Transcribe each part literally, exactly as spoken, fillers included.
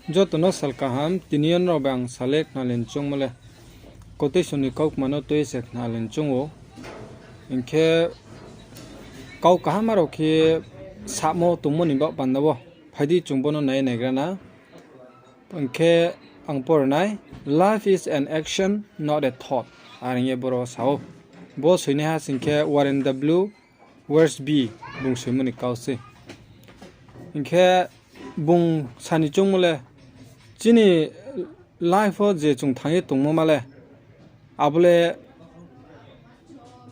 Joto no sal kaham, tini yo nrao bai ang sa le khnalai choungmo le, quotation ni kaukma no tui se khnalai choung ou. Hing khe kau kaham rao khe samo tongmo ni baoh panda wo, phai di chung bo no nai naigra na. Hing khe ang por nai, Life is an action, not a thought, are hing ye boro sa ou. Bo soinaiha sing khe Warren W. Wiersbe bung soimo ni kau sei. Hing khe bung sa ni choungmo le, chini life wo je chung thanng ye tongmo ma le, abo le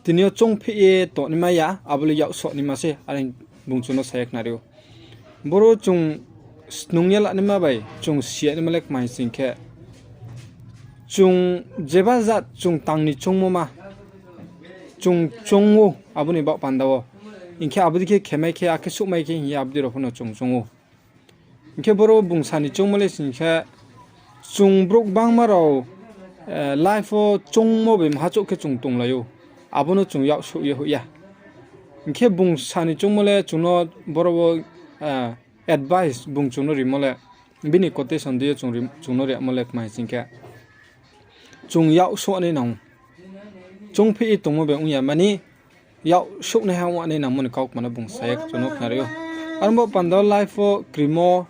tini yo choungphih ye tongnaima ya, abo le yaksouhnaima se, are bung chung no sa ye khnari ou. Boro chung snung ye lanaima bai chung si ya naima le kma hing sing khe, chung jeba jat chung tang ni choungmo ma, chung choung ou abo ni baoh panda wo. Hing khe abo dei khe khemai khe, akhe souhmai khe hing ye abo dei rao pho no chung choung ou. Hing khe boro bung sa ni choungmo le sing khe, chung brouh gbangma rao life wo choungmo bai mha chouh khe chung tonglai ou. Abo no chung yaksouh ye hoih ya. Hing khe bung sa ni choungmo le chung no boro wo advice bung chung no rimo le, bini quotation dei yo chung no rimo le kma hing sing khe, chung yaksouh nai nang ou. Choungphih ye tongmo bai ong ya mani, yaksouhnaiha ong nai nangmo ni kaukma no bung sa ye chung no khnari ou. Aro bo panda wo life wo krimo,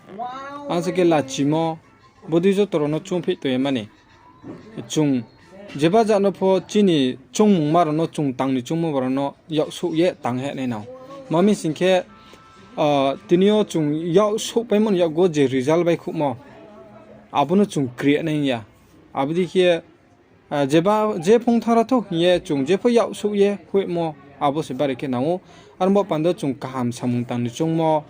ang se khe lachimo, bodei joto rao no choungphih tong ye mani. Chung jeba jat no pho chini choungmungma rao no chung tang ni choungmo ba rao no yaksouh ye tang he nai nang ou. Mami sing khe, tini yo chung yaksouhpaimo ni yakgu je result baihkhouhmo, abo no chung kri nai ya. Abo dei khe, jeba je phung thara thou hing ye chung jepho yaksouh ye hoihmo, abo se bari khe nang ou. Aro bo panda wo chung kaham samung tang ni choungmo,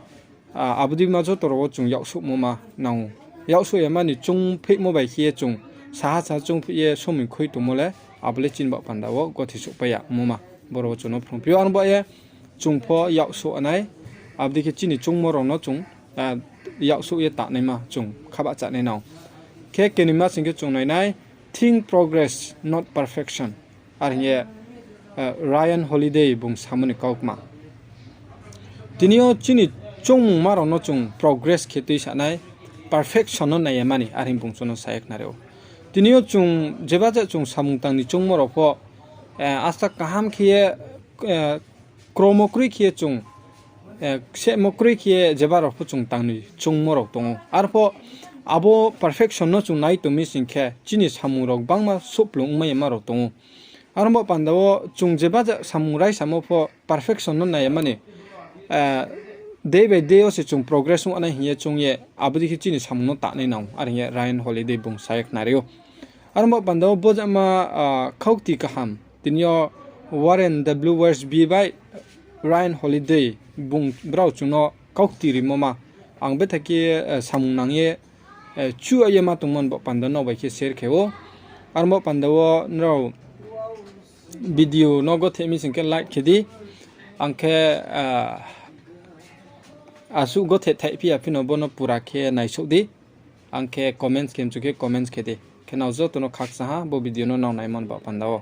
abo dei ma joto rao wo chung yaksouhmo ma nang ou. Yaksouh ya mani choungphihmo bai khe ye chung saha saha choungphih ye somoi khui tongmo le, abo le chini baoh panda wo gothe souhpai ya ongmo ma. Boro wo chung no phrungphi ou, aro bo ye chung pho yaksouh nai, abo dei khe chini choungmo rao no chung yaksouh ye tangnaima chung khabahcha nai nang ou. Khe kenoima sing khe chung nai nai, think progress, not perfection, are hing ye Ryan Holiday bung samo ni kaukma. Tini yo chini choungmungma rao no chung progress khe tuisa nai, perfection no nai ya mani, are hing bung chung no sa ye khnari ou. Tini yo chung jeba je chung samung tang ni choungmo rao pho, asta kaham khe ye, kromo kroi khe ye chung, sehmo kroi khe ye jeba rao pho chung tang ni choungmo rao tong ou. Arpho abo perfection no chung nai tong mi sing khe chini samung rao gbangma souhplung ongmai yama rao tong ou. Aro bo panda wo chung jeba je samung raisamo pho perfection no nai ya mani, day by day wo se chung progress ong nai hing ye choung ye, abo dei khe chini samung no tangnai nang ou, are hing ye Ryan Holiday bung sa ye khnari ou. Aro bo panda wo bo jama khaukti kaham, tini yo Warren W. Wiersbe bai Ryan Holiday bung brao chung no khaukti rimo ma, ang betha khe samung nang ye, chu ye ma tongmo ni bo panda nrao bai khe share khe ou. Aro bo panda wo nrao video no gothe mi sing khe like khe di, ang khe asuh gothe thaihphi ya phi no bo no pura khe naisouh di, ang khe comments khe mchu khe comments khe di. Khe nrao joto no khakchang ha bo video no nrao naimo ni bo panda wo.